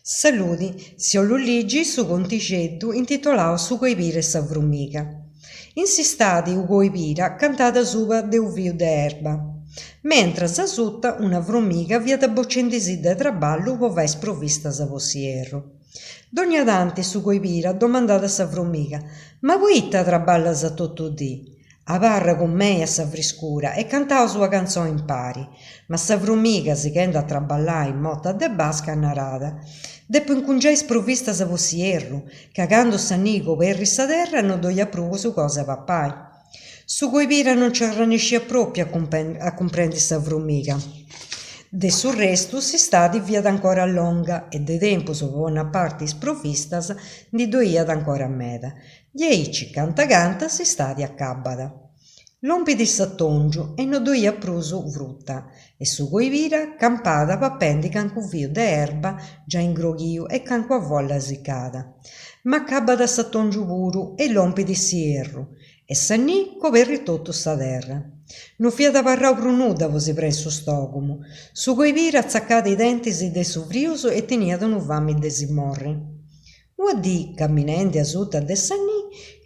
Saludi, si 'ollu ligi su contixeddu intitolau Su coipira e sa frumiga. In s'istadi u coipira cantàt asuba de u fiu de erba, mentras asuta una frumiga fiat bocendisì de traballu po fai is provistas po s'ierru. Dogna tanti su coipira domandàt a sa frumiga, Ma poita traballas totu dì? Abarra cun mei a sa friscura e cantaus ua cantzoni impari. Ma sa frumiga, sighendi a traballai mota de basca, naràt, Depu incungiai is provistas po s'ierru, ca candu sa nii coberrit sa terra no ddoi at prus cosa 'e papai. Su coipira no nci arrannesciat pròpiu a cumprendi sa frumiga. De su restu s'istadi fiat ancora longa e de tempus po ponni a parti is provistas ndi ddoi iat ancora meda. Diaici canta canta s'istadi acabbat. Lompit s'atòngiu e no ddoi iat prus fruta e su coipira campat papendi cancu fiu de erba giai ingroghiu e cancua folla sicada. Ma acabbat s'atòngiu puru e lompit s'ierru e sa nì coberrit totu sa terra. No fiat abarrau prus nudda po si preni su stògumu. Su coipira tzacàt is dentis de su frius e teniat unu fami de si morri. Ua dì, caminendi asuta de sa nì,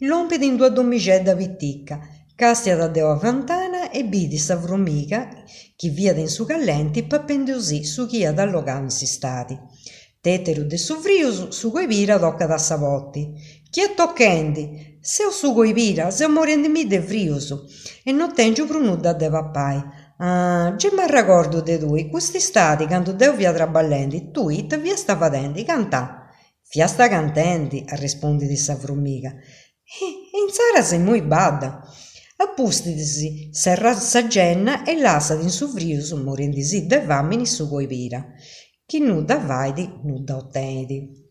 lompit in d'una domixedda pitica, càstiat de una ventana e bidit sa frumiga chi fiat in su callenti papendusì su chi iat allogau in s'istadi. Tèteru de su frius, su coipira tocat a sa poti. Chi est tochendi? Seu su coipira, seu morendimì de frius e no tèngiu prus nudda de papai. Ah, gei m'arragordu de tui, cust'istadi candu deu fia traballendi, tui ita fiasta fadendi, cantà? Fiasta cantendi, arrespundit sa frumiga. E intzaras immoi badda. A pustis serrat sa genna e lassat in su frius, morendisì de fàmini, su coipira. Chi nudda fait, nudda otenit.